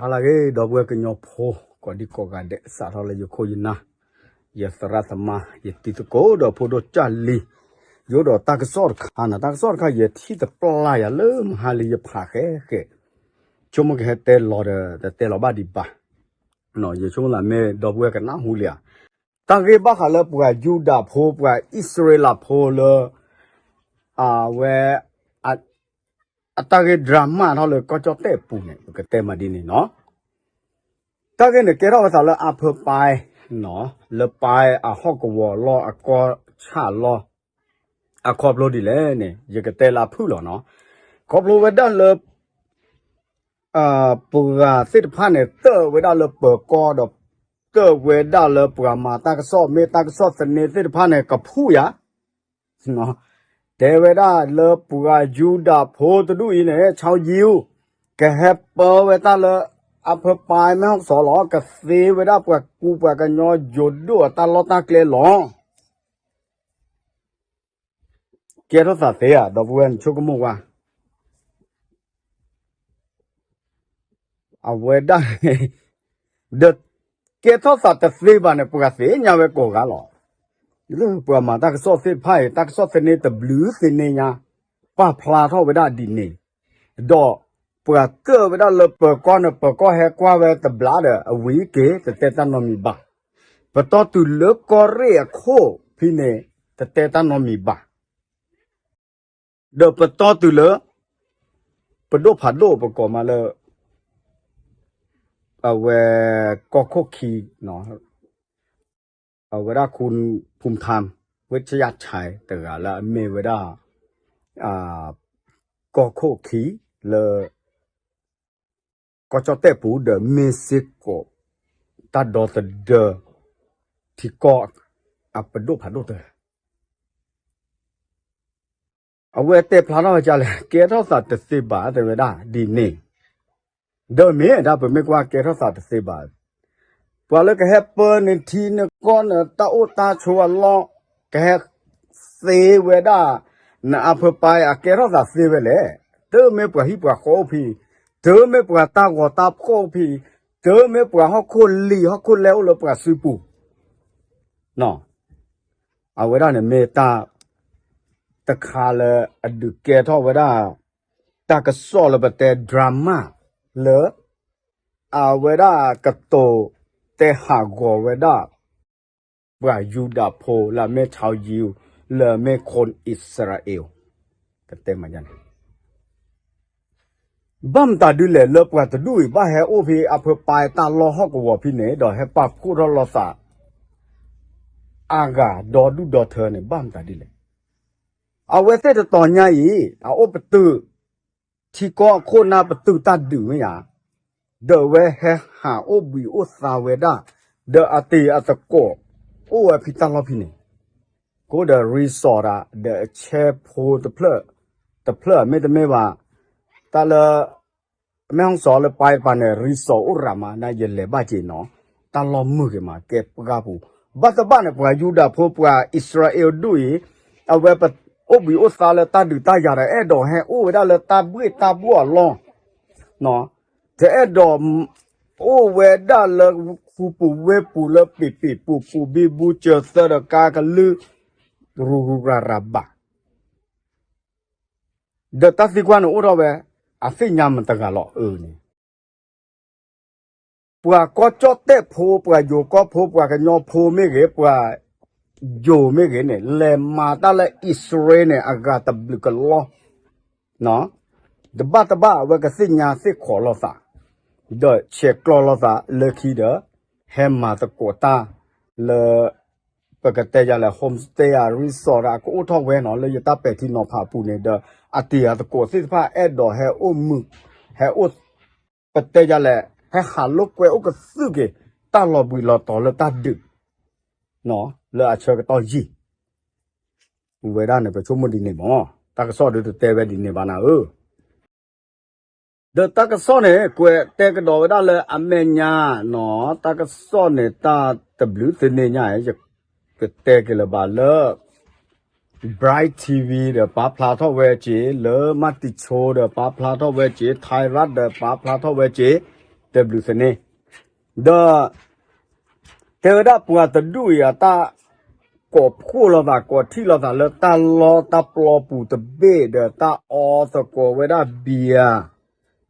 ဟါလၢအဂ့ၤ ဒီပုၢ်ဝဲၢ်ကညီဖိ ကိးဒံကိးဂၤဒဲး စးထီၣ်လၢယခိၣ်ယနၢ်, ယသရၣ်သမါ ယတံၤသကိးဒီးဖိဒိၣ်ကၢ်လံၤ, ယအိၣ်ဒီးတၢ်ကစီၣ်တခါန့ၣ် တၢ်ကစီၣ်တခါ ယထံၣ်တပျၢ်ယၤလၢမဟါလံ ယဖးဃဲဃဲ, ဆိကမိၣ်ကဟဲတဲလီၤဒီး တတဲလီၤဘၣ်ဒံးဘၣ်, ယဆိကမိၣ်သးမ့ၢ်ဒီပုၢ်ဝဲၢ်ကနၢ်ဟူလံဧါ. တၢ်ဂ့ၢ်ဘၣ်ဃးလၢပှၤယူဒၤဖိ ပှၤအံၣ်စရ့လးဖိလၢ အဝဲ အတၢ်ဂ့ၢ် drama ထီၣ်လၢကီၢ်ကၠီၣ်တဲၣ်ပူၤန့ၣ် ပကတဲမးဒ်န့ၣ်နီၤ. တၢ်ဂ့ၢ်န့ၣ် ကဲထီၣ်ဝဲသးလၢအါဖၢပၢ်, လၢပၢ်အဟီၣ်ကဝီၤလီၢ် အကီၢ်ဆၣ်လီၢ်, အခီဖျိဒ်လဲၣ်န့ၣ် ယကတဲလၢအဖုၣ်လီၤနီၤ. ခီဖျိဝဲဒၣ်လၢ ပှၤသ့ၣ်တဖၣ်န့ၣ် တၢၢ်ဝဲဒၣ်လၢပၢၤကီၢ်ဒီး တၢၢ်ဝဲဒၣ်လၢပှၤမၤတၢ်ကစီၣ် မ့ၢ်တၢ်ကစီၣ်သန့သ့ၣ်တဖၣ်န့ၣ် ကဖှူယၤ, တဲဝဲဒၣ်လၢပှၤယူဒၤဖိတဒူၣ်အံၤန့ၣ် ဆီယံၤ, ကဟဲပၢဝဲတၢ်လၢ အါဖၢပၢ် မဲၢ်ဟီၣ်စီလီၤ, ကသ့ဝဲဒၣ်ပှၤကူပှၤကညီယိၤဒိၣ်အတၢ်လီၢ်တၢ်ကျဲလီၤ. ကဲထီၣ်သးသ့ဧါ ဒီပုၢ်ဝဲၢ် နဆိကမိၣ်ကွၢ်, အဝဲဒၣ် ဒီးကဲထီၣ်သးတသ့ဘၣ်န့ၣ် ပှၤသ့ၣ်ညါဝဲကိးဂၤလီၤ. လၢပှၤမၤတၢ်ကစီၣ်သ့ၣ်တဖၣ်အံၤ တၢ်ကစီၣ်သန့တဘျုးသန့ညါ ပာ်ဖျါထီၣ်ဝဲဒၣ်ဒ်န့ၣ်, ဒီးပှၤတၢၢ်ဝဲဒၣ်လၢပၢၤကီၢ်န့ၣ် ပၢၤကီၢ်ဟဲကွၢ်ဝဲတဘျီဒီး အဝံၤက့ၤ တတဲတၢ်နီတမံၤဘၣ်. ပတီၢ်တုၤလၢကီၢ်ရ့ၣ်အခိၣ်ဖဲန့ၣ် တတဲတၢ်နီတမံၤဘၣ်. ဒီးပတီၢ်တုၤလၢ ပဒိၣ်ဖးဒိၣ်ပကိးမးလၢ အဝဲ ကီၢ်ခိၣ်ခံ, အဝဲဒၣ် ခူဖူထၢမ် ဝ့ၣ်ဆယၣ်ဆဲး တဂၤလၢအမ့ၢ်ဝဲဒၣ် ကီၢ်ခိၣ်ခံ လၢ ကီၢ်ကၠီၣ်တဲၣ်ပူၤဒီးမ့ၢ်စ့ၢ်ကီး တၢ်ဒီသဒၢ ထံကီၢ်အပဒိၣ်ဖးဒိၣ်တဂၤ အဝဲတဲဖျါထီၣ်ဝဲဒ်လဲၣ် ကဲထီၣ်သးတသ့ဘၣ် တဲဝဲဒၣ်ဒ်န့ၣ်, ဒီးမ့ၢ်ဒၣ်ပမ့ၢ်ကွၢ်ကဲထီၣ်သးတသ့ဘၣ်, ပှၤလၢကဟဲပၢနထံနကီၢ်န တၢ်အိၣ်တၢ်ဆိးအလီၢ်, ကဟဲသ့ဝဲဒၣ် နအါဖၢပၢ်အကဲထီၣ်သးသ့ဝဲလဲၣ်, တမ့ၢ်ပှၤဟံၣ်ပှၤဃီအိၣ်ဖဲ, တမ့ၢ်ပှၤတၢ်ဂီၤတၢ်ဖှီၣ်အိၣ်ဖဲ, တမ့ၢ်ပှၤဟီၣ်ခိၣ်လံာ်ဟီၣ်ခိၣ်လဲအိၣ်လၢပှၤစုပူၤ အဝဲဒၣ်န့ၣ်မ့ၢ်တၢ် တခါလၢအဒုးကဲထီၣ်ဝဲဒၣ် တၢ်ကစီၣ်လၢပတဲ drama လၢ အဝဲဒၣ်ကတိၤတဲဟးဂီၤဝဲဒၣ် ပှၤယူဒၤဖိလၢအမ့ၢ် ชาวยิว လၢအမ့ၢ် คนอิสราเอล ကတဲမးန့ၣ် ဘၣ်မတၤဒ်လဲၣ် လၢပှၤတဒူၣ်အံၤ ဘၣ်ဟဲအိၣ်ဖဲအါဖၢပၢ်တၢ်လီၢ်ဟီၣ်ကဝီၤဖဲန့ၣ် ဒီးဟဲပာ်ဖှိၣ်ထီၣ်လိာ်သး အါဂၤဒီဒူၣ်ဒီထၢန့ၣ် ဘၣ်မတၤဒ်လဲၣ်. အဝဲသ့ၣ်တတီၤညါအံၤ အအိၣ်ပတုာ် ထံကီၢ်အခိၣ်နၢ်ပတုာ်တၢ်ဒုးမ့ၢ်ဧါ, ဒီးအဝဲဟဲဟးအိၣ်ဘှံးအိၣ်သါဝဲဒၣ်, ဒီးအတံၤအသကိး အိၣ်ဝဲဖဲတၢ်လီၢ်ဖဲန့ၣ်, ကအိၣ်ဒီး resort ဒီးအဆဲဖိတဖျၢၣ်, တဖျၢၣ်မ့တမ့ၢ်ဘၣ်, တၢ်လၢ မဲၢ်ဟီၣ်စီၤလၢပၢ်တပၤန့ၣ် resort အိၣ်ရၤမး နယလဲၤဘၣ်က့ၤနီၤ, တၢ်လီၢ်မုာ်ဂ့ၤမး ကဲပှၤပူၤ, ဘၣ်တဘၣ်န့ၣ် ပှၤယူဒၤဖိ ပှၤအံၣ်စရ့လးဒူၣ်အံၤ အဝဲအိၣ်ဘှံးအိၣ်သါလၢတၢ်ဒုးတၢ်ယၤဒီး အဲၣ်ဒိးဟဲအိၣ်ဝဲဒၣ်လၢတၢ်ဘှ့ၣ်တၢ်ဘှီၣ်အလီၢ် တအဲၣ်ဒိး အိၣ်ဝဲဒၣ်လၢခူပူၤဝ့ၢ်ပူၤလၢပံာ်ပံာ်ပူၤပူၤ ဘံဘူစၢၤသၢဒီးကါကလုၢ် ရူၤရူၤရၤရၤဘၣ်. ဒီးတၢ်သံကွၢ်န့ၣ်အိၣ်ထီၣ်ဝဲ အသ့ၣ်ညါမတၤတဂၤလီၤအၢန့ၣ် ပှၤကီၢ်ကၠီၣ်တဲၣ်ဖိ ပှၤယိၤကီၢ်ဖိ ပှၤကညီဖိမ့ၢ်ဂ့ၤ ပှၤယိၤမ့ၢ်ဂ့ၤန့ၣ် လဲၤမၤတၢ်လၢအံၣ်စရ့လးန့ၣ် အဂၤတဘျုးကလီၢ် တဘၣ်တဘၣ်အဝဲကသ့ၣ်ညါသ့ၣ်ခိးလိာ်သး ဒီးဆဲးကျိးလိာ်သးလၢခံဒီး ဟဲမၤသကိးတၢ်လၢ ပကတဲယၤလဲၣ် homestay ဧါ resort ဧါ ကအိၣ်ထီၣ်ဝဲနီၤ လၢယတၢ်ပဲာ်ထံနီၤဖးအပူၤန့ၣ်ဒီး အတံၤအသကိးသ့ၣ်တဖၣ်အဲၣ်ဒိးဟဲအိၣ်မုာ် ဟဲအိၣ် ပတဲယၤလဲၣ် ဟဲဟးလိာ်ကွဲအိၣ်ကသုၣ်က့ၤ တၢ်လီၤဘှံးလီၤတီၤလၢတၢ်ဒုး လၢအဆၢကတီၢ်ယံာ် ဝဲဒၣ်န့ၣ် ပဆိကမိၣ်ဒ်န့ၣ်မး တၢ်ကစီၣ်ဒုးတတဲဝဲဒ်န့ၣ်ဘၣ်နၤဧၢ ဒီးတၢ်ကစီၣ်န့ၣ် ကွဲးတဲကဒီးဝဲဒၣ်လၢအမဲာ်ညါနီၤ တၢ်ကစီၣ်န့ၣ် တၢ်တဘျုးသန့ညါ ယကတဲက့ၤလၢၤဘၣ်လၢ Bright TV ဒီးပာ်ဖျါထီၣ်ဝဲက့ၤ လၢမၤတံၤဆိဒီးပာ်ဖျါထီၣ်ဝဲက့ၤ Thai ရၣ်ဒီးပာ်ဖျါထီၣ်ဝဲက့ၤ တဲဘျုးသန့, ဒီး တဲဝဲဒၣ်ပှၤတဒူၣ်အံၤအတၢ် ကိးဖှိၣ်လိာ်သး ကိးထံၣ်လိာ်သးလၢတၢ်လီတၢ်ပျီပူၤတဘ့ၣ် ဒီးတၢ်အီသကိးဝဲဒၣ်ဘံယၤ,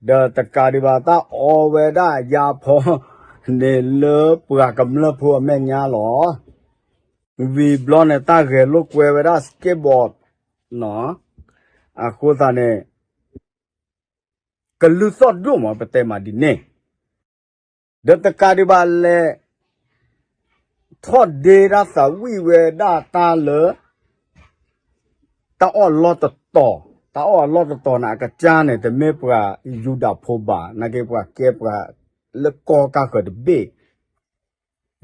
ဒီးတကးဒံးဘၣ်တၢ်အီဝဲဒၣ်ယါဖီန့ၣ်လၢပှၤကမျၢၢ်ဖိအမဲာ်ညါလီၤ. ဝံၤဘျီန့ၣ် တၢ်ဂဲၤလိာ်ကွဲဝဲဒၣ် skateboard အဃိသတးန့ၣ် ကလုၢ်သီၣ်ဒိၣ်မး ပတဲမးဒ်န့ၣ်, ဒီးတကးဒံးဘၣ်လဲၤ ထီၣ်ဒ့တၢ်သးဝံၣ်ဝဲဒၣ်တၢ်လၢ တၢ်အီၣ်အလီၢ်တတီၤ, တၢ်အီၣ်အလီၢ်တတီၤန့ၣ် အကစၢ်န့ၣ် တမ့ၢ်ပှၤယူဒၤဖိဘၣ်, နာ်က့ပှၤကဲပှၤလၢကီၢ်ကၢ်ဃၢၤတဘ့ၣ်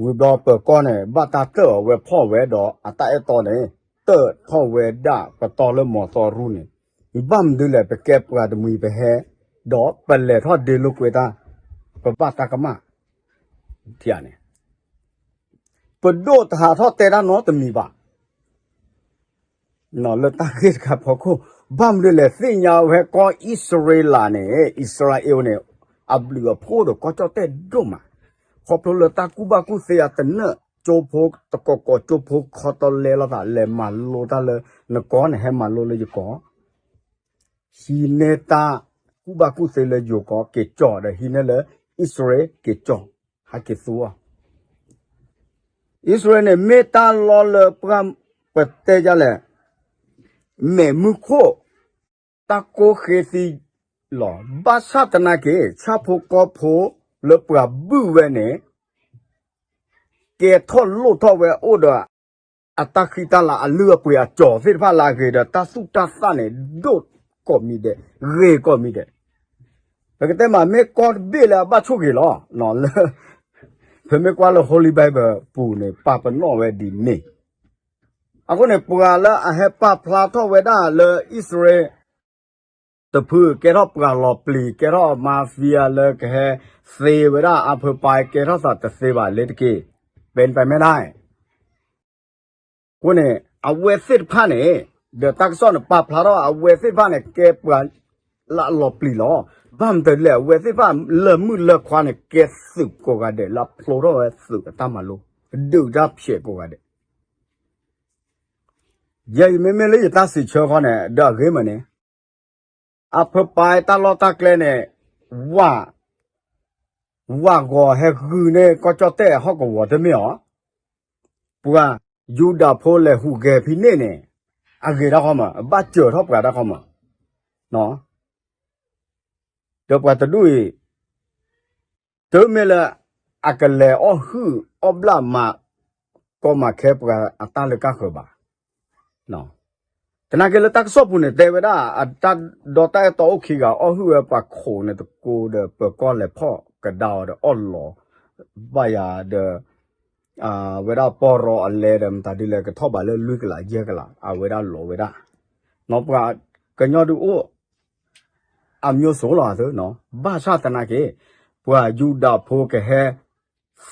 ဝံၤဘျီပၢၤကီၢ်န့ၣ် ဘၣ်တၢ်တၢၢ်အီၤဝဲဖီၣ်ဝဲဒီး အတၢ်အဲၣ်တီန့ၣ် တၢၢ်ထီၣ်ဝဲဒၣ်ပတီၢ်လၢမီၤသီရူန့ၣ်, ဘၣ်မနုၤလဲၣ် ပကဲပှၤတမှံၤပဟဲ, ဒီးပလဲၤထီၣ်ဒ့လိာ်ကွဲတၢ်, ပဘၣ်တၢ်ကမၣ်, ထံၣ်ဧါန့ၣ်, ပဒိၣ်တဟးထီၣ်တဲတၢ်နီတမံၤဘၣ် လၢတၢ်ဂ့ၢ်တခါဖီခိၣ်, ဘၣ်မနုၤလဲၣ် သ့ၣ်ညါဝဲကီၢ်အံၣ်စရ့လးန့ၣ်, အံၣ်စရ့လးန့ၣ် အဘျုးအဖှိၣ်ဒီးကီၢ်ကၠီၣ်တဲၣ်ဒိၣ်မး, ခီဖျိလၢတၢ်ကူၣ်ဘၣ်ကူၣ်သ့အတနၢၣ်, ကၠိဖိတကီၢ်ကီၢ် ကၠိဖိခီတလဲလိာ်သး လဲၤမၤလိတၢ်လၢနကီၢ်န့ၣ် ဟဲမၤလိလၢယကီၢ် ဟံးန့ၢ်တၢ်ကူၣ်ဘၣ်ကူၣ်သ့လၢယိၤကီၢ် က့ၤကၠီၣ်ဒီး ဟံးန့ၢ်လၢအံၣ်စရ့လး က့ၤကၠီၣ်, ဟဲက့ၤသူအီၤ, အံၣ်စရ့လးန့ၣ် မ့ၢ်တၢ်လီၢ်လၢပှၤ ပတဲဒ်လဲၣ်, မဲာ်မုၢ်ခိၣ် တၢ်ကိးဃ့သံလီၤ. ဘၣ်ဆၣ်သနာ်က့ ဆၣ်ဖိကီၢ်ဖိလၢပှၤဘုၣ်ဝဲန့ၣ် ကဲထီၣ်လိၣ်ထီၣ်ဝဲအိၣ်ဒီး အတၢ်ဃံတၢ်လၤ အလုၢ်အပှ့ၤအကၠီၤသ့ၣ်တဖၣ်လၢအဂ့ၤဒီး တၢ်သူၣ်တၢ်သၣ်န့ၣ် ဒိၣ်ကိးမံၤဒဲး, ဂ့ၤကိးမံၤဒဲး, ပကတဲမး မ့ၢ်ကီၢ်တဘ့ၣ်လၢအဘၣ်ဆိၣ်ဂ့ၤလီၤ. လၢ ပမ့ၢ်ကွၢ်လၢ Holy Bible ပူၤန့ၣ် ပာ်ပနီၣ်ဝဲဒ်န့ၣ်, အဃိန့ၣ် ပှၤလၢအဟဲပာ်ဖျါထီၣ်ဝဲဒၣ်လၢအံၣ်စရ့လး တဖု ကဲထီၣ်ပှၤလီၤပျံၤ ကဲထီၣ် mafia လၢကဟဲသ့ဝဲဒၣ်အဖိပၢ် ကဲထီၣ်သးတသ့ဘၣ် လ့ၤတက့ၢ်, ပၢၤပၢၤမဲဒၣ်, အဃိန့ၣ် အဝဲသ့ၣ်တဖၣ်န့ၣ် ဒီးတၢ်ကစီၣ်န့ၣ် ပာ်ဖျါထီၣ်အဝဲသ့ၣ်တဖၣ်န့ၣ် ကဲပှၤလၢအလီၤပျံၤလီၤ. ဘၣ်မနုၤလဲၣ် အဝဲသ့ၣ်တဖၣ်လၢမုၢ်လၢခွါန့ၣ် ကဲသုးကိးဂၤဒဲး လၢအဖျိထီၣ်ဝဲသုးအတၢ်မၤလိ ဒုးတၢ်ဖျဲးကိးဂၤဒဲး ယဲယမ့မ့ၢ်လၢယတၢ်စံးဆၢခီန့ၣ် ဒီးအဂ့ၢ်မ့ၢ်န့ၣ် အဖိပၢ်တၢ်လီၢ်တၢ်ကျဲန့ၣ် ဝၢ် ဝၢ်ဂီၤဟဲဂုာ်န့ၢ်ကီၢ်ကၠီၣ်တဲၣ်ဟီၣ်ကဝီၤတမ့ၢ်အီၤ, ပှၤယူဒၤဖိလဲၤဟူးဂဲၤဖဲန့ၣ်န့ၣ် အဂ့ၤတၢ်ခီမး ဘၣ်စၢၤထီၣ်ပှၤတၢ်ခီမး ဒီးပှၤတဒူၣ်အံၤ တမ့ၢ်လၢ အကလဲၤအီၣ်ဟုၣ်အီၣ်ဘျၣ်မၤ ကီမၤခဲပှၤအတၢ်လၢကၢ်ဃၢၤဘၣ်. သနာ်က့လၢတၢ်ကစီၣ်ပူၤန့ၣ် တဲဝဲဒၣ် အတၢ်ဒီတၢ်အဲၣ်တီအိၣ်ခံဂၤ အီၣ်ဟုၣ်ဝဲပှၤခိးန့ၣ်တကိးဒီး ပၢၤကီၢ်လဲၤဖီၣ်ကဒါအီၤဒီးအီၣ်လီၤ ဘၣ်ယၤဒီး ဝဲဒၣ်ပီၢ်ရီအလဲဒီး မတၤဒ်လဲၣ် ကထီၣ်ဘးလၢလွံၢ်ကလးယဲၢ်ကလး အဝဲဒၣ်လီၤဝဲဒၣ် နီၢ်ပှၤကညီဒုးအိၣ် အမျိုးစုံလီၤသၢနီၤ ဘၣ်ဆၣ်သနာ်က့ ပှၤယူဒၤဖိကဟဲ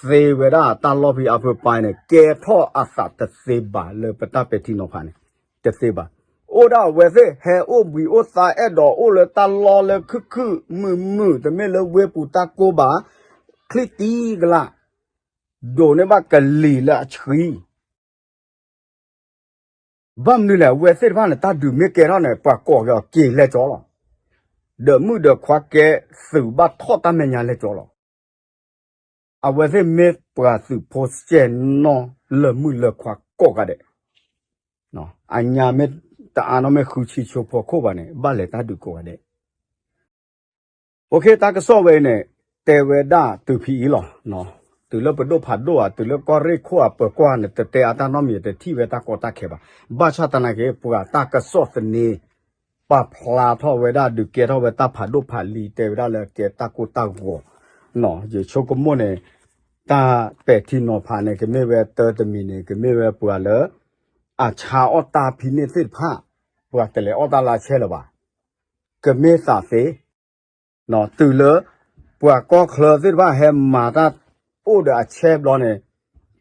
သ့ဝဲဒၣ်တၢ်လီၢ်ဖဲအဖၢပၢ်န့ၣ် ကဲထီၣ်အသးတသ့ဘၣ်လၢပတၢ်ပဲာ်ထံနီၤဖးန့ၣ် တသ့ဘၣ်. အိၣ်ဒၣ်အဝဲသ့ၣ်ဟဲအိၣ်ဘှံးအိၣ်သါအဲၣ်ဒိးအိၣ်လၢတၢ်လီၢ်လၢခုၣ်ခုၣ်မုာ်မုာ် တမ့ၢ်လၢဝ့ၢ်ပူၤတၢ်ကိၢ်ဘၣ် ချံတံကလး ဒိးန့ၢ်ဘၣ်ကလံၤလၢအဆှံ ဘၣ်မနုၤလဲၣ် အဝဲသ့ၣ်တဖၣ်န့ၣ် တၢ်ဒုးမ့ၢ်ကဲထီၣ်န့ၣ် ပှၤကိးက့ၤအီၤက့ၤလဲၣ်ကၠီလီၤ. ဒီးမုၣ်ဒီးခွါကဲသုးဘၣ်ထီၣ်တၢ်မဲာ်ညါလဲၣ်ကၠီလီၤ. အဝဲသ့ၣ်မ့ၢ်ပှၤသုးဖိစဲးနီၢ်လၢမုၢ်လၢခွါကိးဂၤဒဲး အညါမ့ၢ်တအါနီၢ်မ့ၢ်ဃုဆံဆိဖိခိၣ်ဘၣ်န့ၣ် ဘၣ်လဲၤတၢ်ဒုးကိးဂၤဒဲး အိၣ်ခ့ တၢ်ကစီၣ်ဝဲအံၤန့ၣ် တဲဝဲဒၣ်တုၤဖဲအံၤလီၤ. တုၤလၢပဒိၣ်ဖးဒိၣ်ဧါ တုၤလၢကီၢ်ရ့ၣ်ခိၣ်ဧါ ပၢၤကီၢ်န့ၣ် တတဲအါတၢ်နီတမံၤ တထံၣ်ဝဲတၢ်ကီတၢ်ခဲဘၣ်. ဘၣ်ဆၣ်သနာ်က့ ပှၤတၢ်ကစီၣ်သန့ ပာ်ဖျါထီၣ်ဝဲဒၣ် ဒုးကဲထီၣ်ဝဲတၢ်ဖးဒိၣ်ဖးလံၤ တဲဝဲဒၣ်လၢကဲတၢ်ကိၢ်တၢ်ဂီၤ ယဆိကမိၣ်န့ၣ် တၢ်ပဲာ်ထံနီၤဖးန့ၣ် ကမ့ၢ်ဝဲတၢ်တမံၤန့ၣ် ကမ့ၢ်ဝဲပှၤလၢ အဆါအီၣ်တၢ်ဖဲန့ၣ်သ့ၣ်တဖၣ် ပှၤတလဲၤအီၣ်တၢ်လၢအဆဲလၢၤဘၣ်. ကမ့ၢ်သးသ့ တုၤလၢ ပှၤကီၢ်ချၢသ့ၣ်တဖၣ်ဟဲမၤတၢ်အိၣ်ဒီးအဆဲဘျီန့ၣ်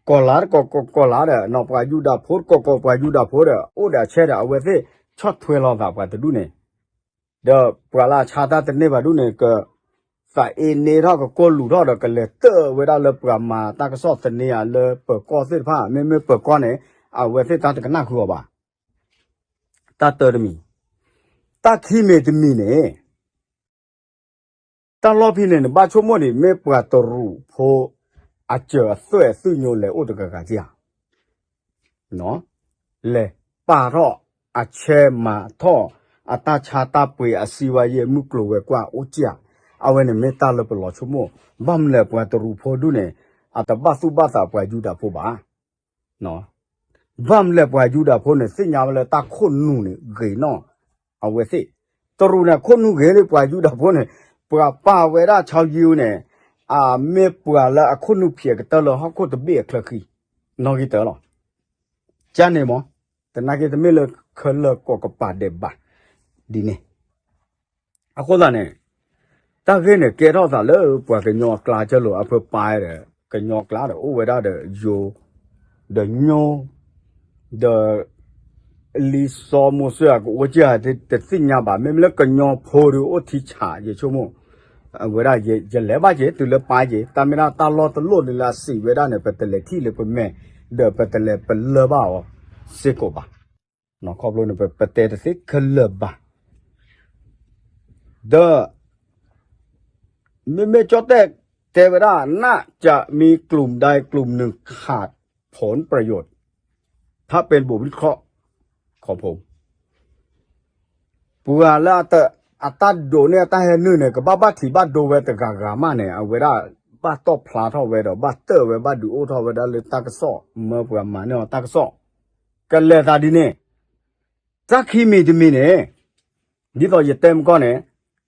ကီၢ်လါတကီၢ်ကီၢ်လါဒီး ပှၤယူဒၤဖိတကီၢ်ကီၢ်ပှၤယူဒၤဖိဒီး အိၣ်ဒီးအဆဲဒီး အဝဲသ့ၣ်ဆီၣ်ထွဲလီၤသးပှၤတဒူၣ်န့ၣ် ဒီးပှၤလၢအဆါတၢ်တန့ၢ်ဘၣ်ဒူၣ်န့ၣ် က သးအ့န့ထီၣ်ကကိၢ်လူးထီၣ်ဒီး ကလဲၤတၢၢ်ဝဲဒၣ်လၢပှၤမၤတၢ်ကစီၣ်သန့ဧါလၢပၢၤကီၢ်သ့ၣ်တဖၣ်, မ့မ့ၢ်ပၢၤကီၢ်န့ၣ် အဝဲသ့ၣ်တၢ်တကနၣ်ဃုာ်အီၤဘၣ်. တၢ်တၢတမံၤ, တၢ်ခံမံၤတမံၤန့ၣ် တၢ်လီၢ်ဖဲန့ၣ်န့ၣ် ဘၣ်ဆိကမိၣ်ဒံး မ့ၢ်ပှၤတရူးဖိ အစၢၤအသွဲၣ်အသွံၣ်ညိလဲၤအိၣ်တဂၤဂၤက့ဧါ, လဲၤပာ်ထီၣ်အဆဲမၤထီၣ် အတၢ်ဆါတၢ်ပှ့ၤအစံးဝဲယဲၢ်မုၢ်ကျိၤဝဲၤကွာ်အိၣ်က့ဧါ, အဝဲန့ၣ်မ့ၢ်တၢ်လၢပလီၤဆိကမိၣ်, ဘၣ်မနုၤလဲၣ်ပှၤတရူးဖိဒူၣ်န့ၣ် အတဘၣ်သူၣ်ဘၣ်သးပှၤယူဒၤဖိဘၣ် ဘၣ်မနုၤလဲၣ်ပှၤယူဒၤဖိန့ၣ် သ့ၣ်ညါဝဲလၢတၢ်ခိၣ်နူာ်န့ၣ်ဂ့ၤနီၢ်, အဝဲသ့ၣ်, တရူးန့ၣ်အခိၣ်နူာ်ဂ့ၤလံ ပှၤယူဒၤဖိန့ၣ်, ပှၤပာ်ဝဲဒၣ်ဆီယိန့ၣ်, အမ့ၢ်ပှၤလၢအခိၣ်နူာ်ဖျဲးကတၢၢ်လၢဟီၣ်ခိၣ်တဘ့ၣ်အချၢဃံ, နီၣ်ဂံၢ်တၢလီၤ, ကန့ၣ်မ့ၢ်, သနာ်က့တမ့ၢ်လၢခဲလၢာ်ကိးကပၤဒဲးဘး, ဒ်န့ၣ် အဃိသတးန့ၣ်, တၢ်ဂ့ၢ်န့ၣ်ကဲထီၣ်သးလၢပှၤကညီအကျါကၢၢ်လိာ်အဖၢပၢ်ဒီး ကညီအကျါဒီးအိၣ်ဝဲဒၣ်ဒီးယိၤ, ဒီးညိ, ဒီး လံာ်စီၤမိၤၡ့အကအိၣ်က့ဧါ တသ့ၣ်ညါဘၣ် မ့မ့ၢ်လၢကညီဖိဒီးအိၣ်ထံဆး ယဆိကမိၣ်, အဝဲဒၣ်ယလဲၤဘၣ်က့ၤ တုၤလၢပၢ်က့ၤ တၢ်မ့ၢ်ဒၣ်တၢ်လီၢ်တလိၣ်ဒ်လၢအစံးဝဲဒၣ်န့ၣ် ပတလဲၤထံၣ်လၢပမဲာ်, ဒီးပတလဲၤပလၢၢ်ဘၣ်အီၤစ့ၢ်ကီးဘၣ်. ခီဖျိန့ၣ် ပတဲတသ့ခဲလၢာ်ဘၣ်. ဒီး မ့မ့ၢ်ကၠီၣ်တဲၣ်တဲဝဲဒၣ် น่าจะมีกลุ่มใดกลุ่มหนึ่งขาดผลประโยชน์ ถ้าเป็นบทวิเคราะห์ของผม ပှၤလၢအတၢ်ဒိးန့ၢ်အတၢ်ဟဲနုာ်န့ၣ် ကဘၣ်ဘၣ်ထံးဘၣ်ဒိဝဲတဂၤဂၤမးန့ၣ် အဝဲဒၣ်ဘၣ်တီၣ်ဖျါထီၣ်ဝဲဒီး ဘၣ်တၢၢ်ဝဲ ဘၣ်ဒုးအိၣ်ထီၣ်ဝဲဒၣ်လၢတၢ်ကစီၣ် မၢပှၤမၤန့ၢ်အီၤတၢ်ကစီၣ် ကလဲၤသးဒ်န့ၣ် တၢ်ခံမံၤတမံၤန့ၣ် ဒ်သိးယတဲမကီၢ်န့ၣ်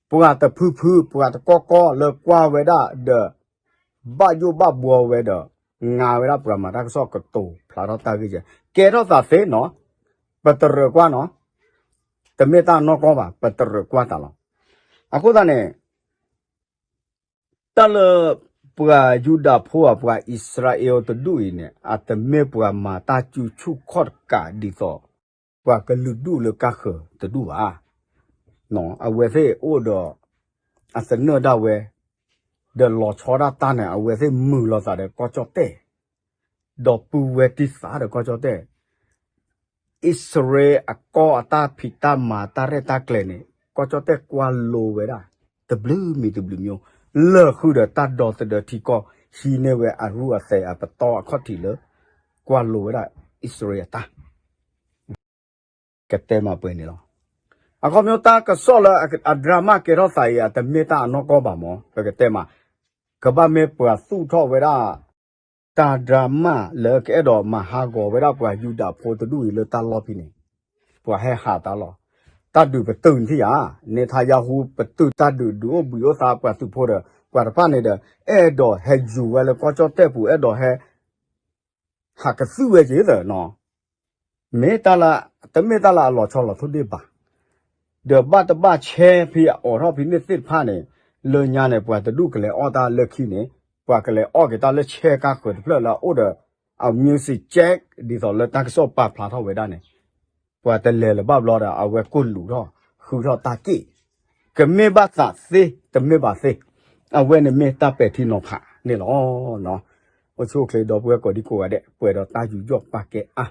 ပှၤတဖုဖု ပှၤတကီၢ်ကီၢ်လၢကွၢ်ဝဲဒၣ်ဒီး ဘၣ်ယိၣ်ဘၣ်ဘှီဝဲဒီး ငါဝဲဒၣ်ပှၤမၤတၢ်ကစီၣ်ကတိၤဖျါထီၣ်တၢ်ဂ့ၢ်ကဲ ကဲထီၣ်သးသ့နီၤ ပတရၢၣ်ကွၢ်နီၤ တမ့ၢ်တၢ်နီၢ်ကီၢ်ဘၣ် ပတရၢၣ်ကွၢ်သးလီၤ. အဃိသတးန့ၣ် တၢ်လၢ ပှၤယူဒၤဖိဧါ ပှၤအံၣ်စရ့လးတဒူၣ်အံၤန့ၣ် အတမ့ၢ်ပှၤမၤတၢ်စုဆူၣ်ခီၣ်တကးဒ်သိး ပှၤကလုာ်ဒူၣ်လၢကါဃၢၤတဒူၣ်ဘၣ်. အဝဲသ့ၣ်အိၣ်ဒီး အသနၢၣ်ဒၣ်ဝဲ ဒီးလီၤဆီဒၣ်တၢ်န့ၣ် အဝဲသ့ၣ်မုာ်လိာ်သးဒီးကီၢ်ကၠီၣ်တဲၣ် ဒီးပုၢ်ဝဲၢ်တံၢ်သးဒီးကီၢ်ကၠီၣ်တဲၣ် အံၣ်စရ့လးအကီၢ်အတၢ်ဖံးတၢ်မၤတၢ်ရဲၣ်တၢ်ကျဲၤန့ၣ် ကီၢ်ကၠီၣ်တဲၣ်ကွၢ်လိဝဲဒၣ် တဘျုးမံၤတဘျုးမံၤ လၢာ်ဃုာ်ဒီးတၢ်ဒီသဒၢထံကီၢ် ဟံးန့ၢ်ဝဲအရူၢ်အသဲးအပတီၢ်အခီၣ်ထံးလၢ ကွၢ်လိဝဲဒၣ်အံၣ်စရ့လးအတၢ် ကတဲမၤပှဲၤန့ၣ်လီၤ. အခီပညီတၢ်ကစီၣ်လၢအ drama ကဲထီၣ်သးအံၤ အတမ့ၢ်တၢ်အနီၢ်ကီၢ်ဘၣ်မး ပကတဲမး ကဘၣ်မ့ၢ်ပှၤသူၣ်ထီၣ်ဝဲဒၣ် တၢ် drama လၢကအဲၣ်ဒိးမၤဟးဂီၤဝဲဒၣ်ပှၤယူဒၤဖိတဒူၣ်အံၤလၢတၢ်လီၢ်ဖဲန့ၣ် ပှၤဟဲဟးတၢ်လီၤ. တၢ်ဒုးပတုာ်န့ၣ်ထံၣ်ဧါ, န့ၣ်ထါယၤဟူပတုာ်တၢ်ဒုးဒုးအိၣ်ဘှံးအိၣ်သါပှၤသုးဖိဒီး ပှၤတဖၣ်န့ၣ်ဒီး အဲၣ်ဒိးဟဲယူၤဝဲလၢကီၢ်ကၠီၣ်တဲၣ်ပူၤ အဲၣ်ဒိးဟဲ ဟးကသုၣ်ဝဲက့ၤသနီၤ, မ့ၢ်တၢ်လၢ တမ့ၢ်တၢ်လၢအလီၤဆီလီၤထိၣ်ဒ့ၣ်ဘၣ်. ဒီးဘၣ်တဘၣ်ဆဲဖဲအအိးထီၣ်ဖဲန့ၣ်သ့ၣ်တဖၣ်န့ၣ် လၢညါန့ၣ် ပှၤတဒူၣ်ကလဲၤအီၣ်တၢ်လၢခံန့ၣ် ပှၤကလဲၤအီၣ်က့ၤတၢ်လၢဆဲကါဃၢၤတဖျၢၣ်လၢအအိၣ်ဒီး အ music check ဒ်သိးလၢတၢ်ကစီၣ်ပာ်ဖျါထီၣ်ဝဲဒၣ်န့ၣ် ပှၤတလဲၤလၢၤဘၣ်ဘျီဒီး အဝဲကိၢ်လူးထီၣ် ဃုထီၣ်တၢ်က့ၣ်, ကမ့ၢ်ဘၣ်သးသ့ တမ့ၢ်ဘၣ်သ့, အဝဲန့ၣ်မ့ၢ်တၢ်ပဲာ်ထံနီၤဖးန့ၣ်လီၤ. အိၣ်ဆူၣ်အိၣ်ချ့ဒီပုၢ်ဝဲၢ်ကိးဒံကိးဂၤဒဲး ပှဲၤဒီးတၢ်ယူးယီၣ်ပာ်ကဲအါ